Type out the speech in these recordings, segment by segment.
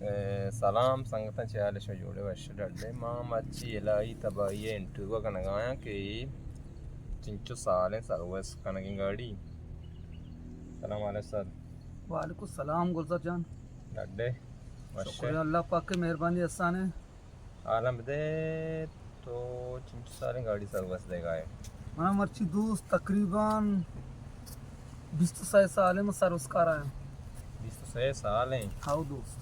اے، سلام سنگتاں، چے حال اِش؟ جوڑ ئے، وش ئے، ڈڈ ئے؟ ما مرچی الٰہی تباہی ءِ انٹرویو کنگ ءَ آں کہ چنچو سالیں سروس کنگیں گاڑی۔ سلام علیکم سر۔ وعلیکم السلام گلزار جان۔ ڈڈ ئے؟ وش ئے؟ شکر اللہ پاک ءِ مہربانی، احسان ءِ۔ حالاں بدئے، تو چنچو سالیں گاڑی سروس دیگ ءَ ئے؟ من مرچی دوست تقریباً بیست ءُ سئے سال اِنت من سروس کار ءَ آں۔ بیست ءُ سئے سال اِنت؟ ہاؤ دوست۔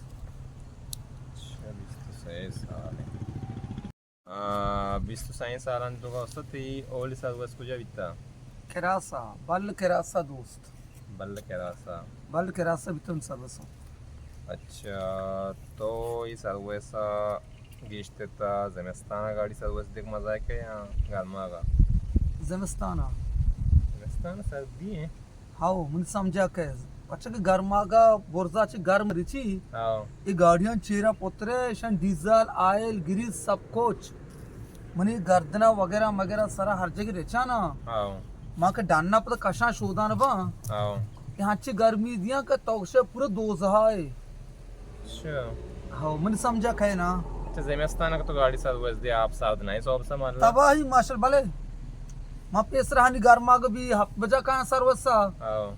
اچھا، بیست ءُ سئے سال اِنت۔ آ، بیست ءُ سئے سالانی توکا استاد تئی اولی سروس کجا بیتا؟ کراسا، بل کراسا دوست۔ بل کراسا۔ بل کراسا بیتون سروس۔ اچھا، تو اے سروس ءَ گیشتر تا زمستان ءَ گاڑی سروس دیگ مزہ کئے یا گرماگ ءَ؟ زمستان ءَ۔ زمستان ءَ سردی اِنت؟ ہاؤ، من سمجھا کئے۔ پرچا کہ گرماگ ءَ برزا چہ گرم رچی، ہاؤ۔ اے گاڑیاں چیرا پترے، ایشاں ڈیزل، آئل، گریس، سب کچھ۔ منی گردنا وغیرہ مغیرہ سرا ہر جگہ رچانا۔ ہاؤ۔ ما کہ ڈنا پدا کشاں شودان باں۔ ہاؤ۔ کہ ہنچی گرمی دیاں کہ تو گشے پورا دوزہا ئے۔ اچھا۔ ہاؤ، من سمجھا کئے نا۔ اچھا، زمستان کہ تو گاڑی سروس دے، آپ سرد نہ اِنت، سوب سما اللہ۔ تباہی ماشاءاللہ، بلے۔ ما پیسرا ہنی گرماگ بی ہفت بجا کایاں سروس ءَ۔ ہاؤ۔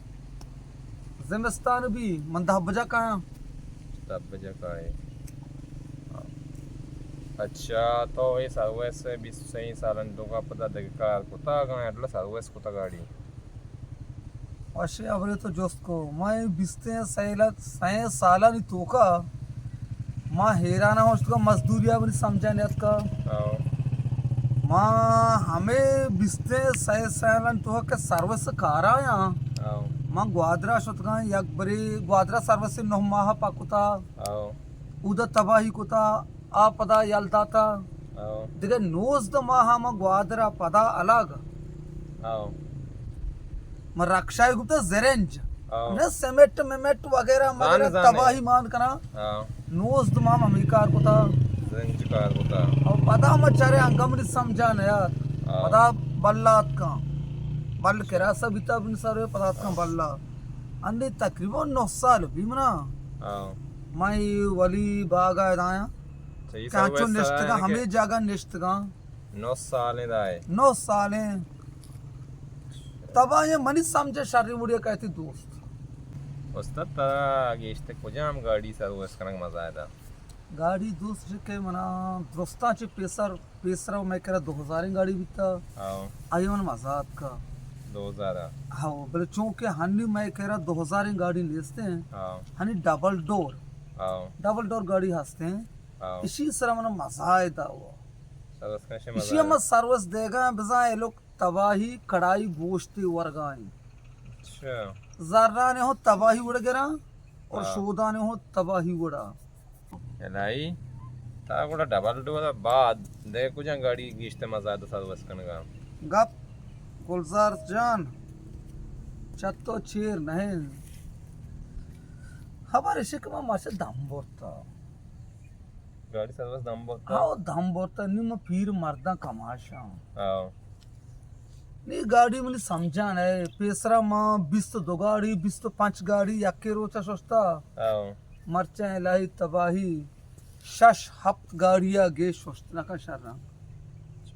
زمستان بی من دہ بجا کایاں۔ دہ بجا کائے۔ اچھا، تو اے سروس بیست ءُ سئے سالانی توکا پدا دگہ کار کتا، اگاں ایڈلا سروس کتا گاڑی؟ وشیں ہبرے تو جست کو۔ ما اے بیست ءُ سئے لا-، سئے سالانی توکا ما حیران ہوں، اشتگا مزدوری ءَ منی سمجھا نیاتکا۔ ہاؤ۔ ما ہمے بیست ءُ سئے سالانی توکا کہ سروس کارا آں۔ ہاؤ۔ ما گوادرا شتگاں، یک بری گوادرا سروس نہ ماہ پاکتا۔ ہاؤ۔ اودا تباہی کتا، آ پدا یل داتا۔ ہاؤ۔ دگہ نوزدہ ماہ ما گوادرا پدا الگ۔ ہاؤ۔ ما رکشہ گپتا زرنج۔ ہاؤ۔ نہ سیمنٹ میمنٹ وغیرہ زان، مغیرہ زان۔ تباہی مان کنا۔ ہاؤ۔ نوزدہ ماہ ما ہمے کار کتا۔ زرنج کار کتا۔ او پدا ما چارے انگا منی سمجھا نیات۔ ہاؤ۔ پدا بلات کاں۔ بل کراسا بیتا بن سر پدا کاں بلا۔ اندے تقریباً نو سال بی منا۔ ہاؤ۔ ما اے ولی باغ ءَ دایاں۔ اچھا، اے کہ سال ہنچو ویسا نشتگاں، ہے کہ ہمے جاگہ نشتگاں۔ نو سال ایں دائے۔ نو سال ایں۔ تباہی منی سمجھ شری وڑی کہتی دوست۔ استاد، ترا گیشتر کجام گاڑی سروس کنگ مزہ ادا؟ گاڑی دوست کہ منا درستاں چہ پیسر پیسرا مئے کرا دو ہزاریں گاڑی بیتا۔ ہاؤ۔ آئی من مزہ آتکا۔ دو ہزار ءَ؟ ہاؤ، بلے چونکہ ہنی مئے کرا دو ہزاریں گاڑی نیستیں۔ How. Honey double door. How. Double door گاڑی ہستیں۔ ہاؤ۔ اشی سرا من مزہ آئے دا ہوا۔ سروس کنشے مزہ اشی ہم آئے۔ سروس دیگا بزاں اے لوگ تباہی کڑائی گوشتی ورگائیں۔ اچھا۔ زرانے ہوں تباہی وڑ گراں اور ہاں۔ شودانے ہوں تباہی وڑا۔ الہی، تا گڑا ڈبل ڈور ءَ بعد دگہ کجام گاڑی گیشتر مزہ ادا سروس کنگا؟ گپ گلزار جان، چہ تو چیر نہ اِنت۔ خبر اش کہ ما ماشا دم برتا۔ گاڑی سروس دم برتا؟ ہاؤ، دم برتا، نی ما پیر مرداں کماشاں۔ ہاؤ۔ نی گاڑی منی سمجھا نہ اِنت، پیسرا ما بیست ءُ دو گاڑی، بیست ءُ پنچ گاڑی یکے روچا ششتا۔ ہاؤ۔ مرچاں الہی تباہی، شش ہپت گاڑی ءَ گیش ششت نہ کن شرّاں۔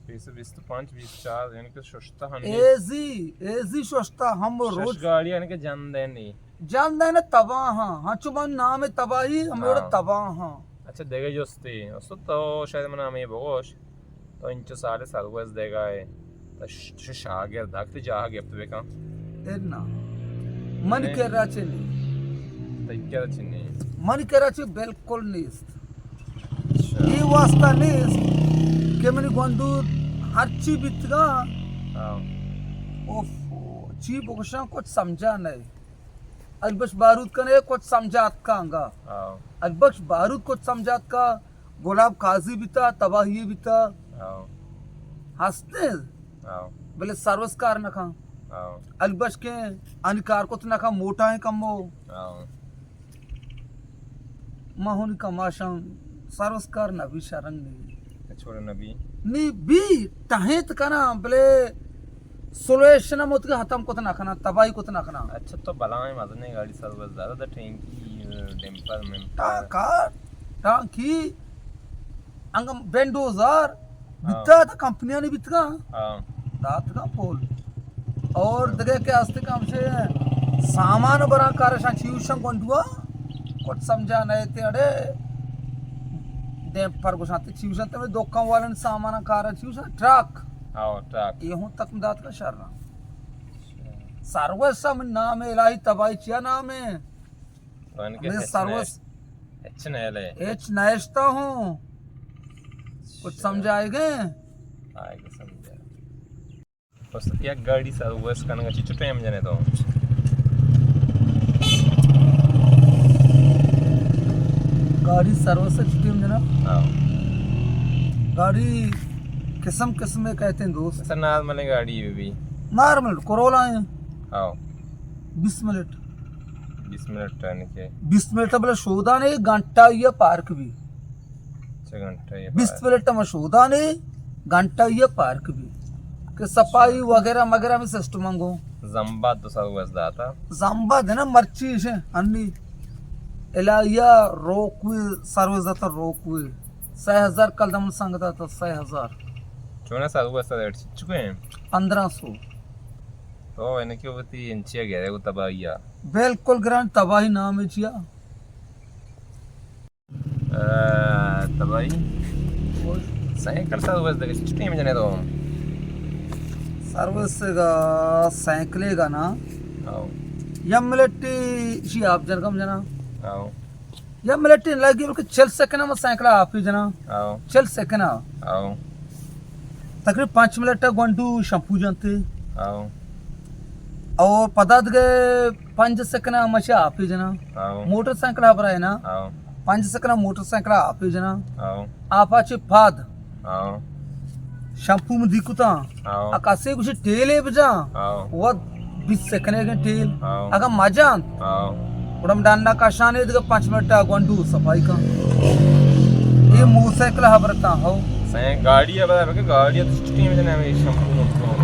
پیسر بیست ءُ پنچ، بیست ءُ چار، یعنی کہ ششتہ ہم نہیں۔ ایزی، ایزی ششتہ ہم روز۔ شش گاڑی یعنی کہ جند ہے نہیں۔ جند ہے نا تباہ ہاں۔ ہاں، چو من نام تباہی، ہم ہاں۔ تباہ ہاں۔ اچھا، دیگہ جستی۔ استاد تو شاید من ہمیں بگوش۔ تو انچو سال سروس دیگا ہے۔ تو ش-، ش-، شاگرد حق تی جاہ گپت بکن۔ انا۔ من اے۔ کرا چے نہیں۔ تئی کرا چے نہیں۔ من کرا چے بالکل نیست۔ اچھا۔ اے واسطہ نیست کہ منی گونڈو ہرچی بیتگا۔ ہاں۔ اوف، چی بگوشاں کچھ سمجھا نہیں۔ البش بارود کنے کچھ سمجھا اتکانگا۔ ہاں۔ البش بارود کچھ سمجھا اتکا۔ گلاب قاضی بیتا، تباہی بیتا۔ ہاں۔ ہستے۔ ہاں۔ بلے سروس کار نہ کن۔ ہاں۔ البش کے انی کار کت نہ کن، موٹا ہیں کمو۔ ہاں۔ ما ہونی کماشاں سروس کار نہ بی شرنگ نہیں۔ اچھا، نہ بی؟ نی بی، ٹہینت کنا، بلے سولوشن ہم اتکا ختم کت نہ کنا، تباہی کت نہ کنا۔ اچھا، تو بلائیں مزنیں گاڑی سروس داتا، دا ٹینکی، ڈمپر، ممپر۔ تا کار ٹانکی انگا بنڈوزار ہاں۔ بیتا تھا کمپنیانی بیتگا۔ ہاں۔ داتگا پول۔ اور دگہ کہ ہستے کم سے سامان براں کارشاں چیوشاں گونڈوا۔ کچھ سمجھا نہیں تے اڑے۔ ڈیمپر گوشاں تے چیوشاں تے دکان والن سامان کارا چیوشاں ٹرک۔ ہاں، ٹرک۔ یہ ہوں تک داتگا شر۔ سروس ہم نام ہے، الہی تباہی چیا نام ہے؟ تو ان کے میں ہچ سروس نہ-، ہچ نہ لے۔ ہچ نہ اشتا ہوں۔ کچھ اچھا۔ سمجھ آئے گئے؟ آئے گئے سمجھ۔ بس یک گاڑی سروس کنگا چچو ٹائم جنے تو؟ گاڑی سروس چچو ٹائم جنا؟ ہاں۔ گاڑی قسم قسم کہتے ہیں دوست۔ سر نارمل گاڑی بھی۔ نارمل کرولا ہیں۔ ہاں۔ بیس منٹ۔ بیس منٹ ٹائم کے۔ بیس منٹ بلے شودان ہے، گھنٹہ یہ پارک بھی۔ چھ گھنٹہ یہ بیس پارک۔ منٹ میں شودان ہے، گھنٹہ یہ پارک بھی۔ کہ صفائی وغیرہ مغیرہ میں سسٹم انگو۔ زمبا تو سروس داتا۔ زمبا دینا مرچی سے، انی۔ الہیا روکوی سروس داتا روکوی۔ سہ ہزار کل دمن سنگ داتا، سہ ہزار۔ چونا سروس داتا چکے ہیں؟ پندرہ سو۔ تو انکی وتی انچیا گرے کو تباہی آ۔ بالکل گران تباہی نام ہے چیا۔ اے، تباہی۔ سائیکل سروس دے چٹی میں جنے تو۔ سروس گا سائیکلے گا نا۔ آؤ۔ یا ملٹی شی آپ جنگم جنا۔ آؤ۔ یا ملٹی لگی بلکہ چل سکنا میں سائیکل آپ ہی جنا۔ آؤ۔ چل سکنا۔ آؤ۔ تقریباً پانچ منٹ گونڈو شمپو جنتے۔ آؤ۔ اور پدا دگے پنج سکنا مچے آپ ہی جنا۔ آؤ۔ موٹر سائیکل آپ رہے نا۔ آؤ۔ پنج سکنا موٹر سائیکل آپ ہی جنا۔ آؤ۔ آپ آچے پاد۔ آؤ۔ شمپو میں دیکھتا۔ آؤ۔ اکاسے کچھ ٹیلے بجا۔ آؤ۔ وہ بیس سکنے کے ٹیل۔ آؤ۔ اگر مجان۔ آؤ۔ گڑا ہم ڈانا کشانے دگہ پانچ منٹ گونڈو صفائی کا۔ یہ موٹر سائیکل خبرتا ہو۔ سائیں گاڑی ہے بتا کہ گاڑی ہے تو سسٹم ہے جنے ہمیشہ۔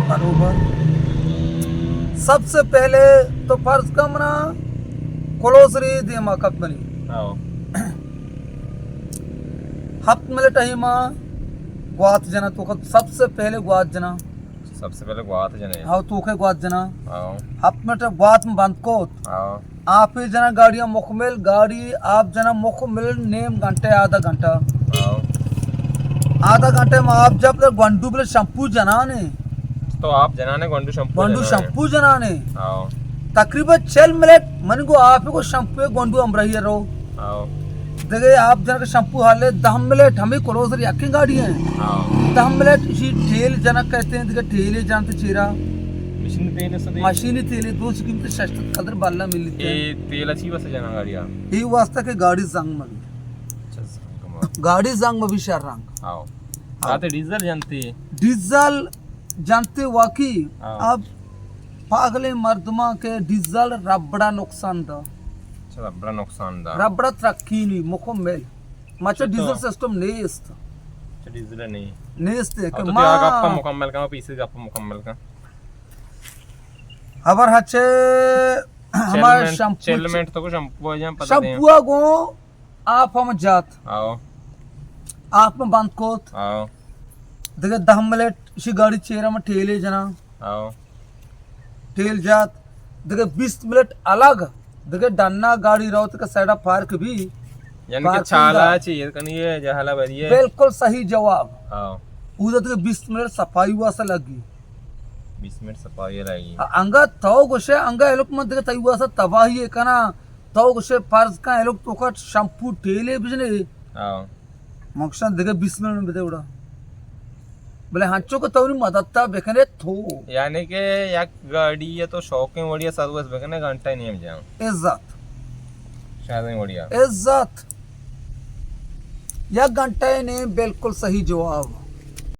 بروبر۔ سب سے پہلے تو فرض کم نا کلوز ری دیما کپ بنی۔ آؤ۔ ہفت منٹ ہی ما گوات جنا تو سب سے پہلے گوات جنا۔ سب سے پہلے گوات جنے۔ ہاں، توکے گوات جنا۔ ہاں۔ ہفت منٹ گوات میں بند کوت۔ ہاں۔ آپ ہی جنا گاڑی مکمل، گاڑی آپ جنا مکمل نیم گھنٹے، آدھا گھنٹہ۔ ہاں۔ آدھا گھنٹے میں آپ جب تک گونڈو بلے شمپو جنانے۔ تو آپ جنانے گونڈو شمپو گونڈو جنانے۔ شمپو جنانے۔ ہاں۔ تقریباً چل منٹ من کو آپ کو شمپو گونڈو ہم رہی رو۔ ہاں۔ دگہ آپ جنک شمپو حالے دہ منٹ ہمیں کلوزر یکیں گاڑی ہیں۔ ہاں۔ دہ منٹ اسی ٹیل جنک کہتے ہیں، دگہ ٹیلے جانتے چیرا۔ مشین تیل ہے سدی؟ مشینی تیل ہے، دو سو قیمت ششت قدر بالا ملتے ہیں۔ اے تیل اچھی واسطے جنا گاڑی آ؟ یہ واسطہ کہ گاڑی زنگ مبی۔ اچھا، زنگ مبی۔ گاڑی زنگ مبی شر رنگ۔ ہاں۔ ہاں۔ آتے ڈیزل جانتے؟ ڈیزل جانتے واقعی۔ ہاں۔ اب پاگلیں مردماں کہ ڈیزل ربڑا نقصان دا۔ اچھا، ربڑا نقصان دا۔ ربڑا ترقی نہیں، مکمل۔ مچا اچھا، تو ڈیزل سسٹم نیست۔ اچھا، ڈیزل نہیں۔ نیست ہے کہ تو ما تیرا گپا مکمل کن، پیسے گپا مکمل کن۔ خبر ہچے ہمارا چل منٹ، شمپو چل منٹ تو کو شمپو جان پتہ نہیں۔ شمپو گو آپ ہم جات۔ آؤ۔ آپ میں بند کوت۔ آؤ۔ دگہ دہ منٹ اسی گاڑی چیرا میں ٹیلے جنا۔ آؤ۔ ٹیل جات۔ دگہ بیست منٹ الگ۔ دگہ ڈنا گاڑی روت کہ سائیڈا پارک بھی۔ یعنی کہ پارکنگ چالا دا۔ چیز کنی ہے، جہلا بری ہے۔ بالکل صحیح جواب۔ آؤ۔ اودا دگہ بیست منٹ صفائی واسطہ لگی۔ بیست منٹ صفائی لگی۔ انگا تو گوشے، انگا الک من دگہ تئی واسطہ تباہی کنا۔ تو گوشے فرض کن الک تو کٹ شمپو ٹیلے بجنے۔ ہاں۔ مکشان دگہ بیست منٹ بدے اڑا۔ بلے ہنچو کہ تو نی مدد تا بکنے تو۔ یعنی کہ یک گاڑی ہے تو شوقیں وڑیا سروس بکنے گھنٹہ نیم جان۔ عزت۔ شاید وڑیا۔ عزت۔ یک گھنٹہ نیم بالکل صحیح جواب۔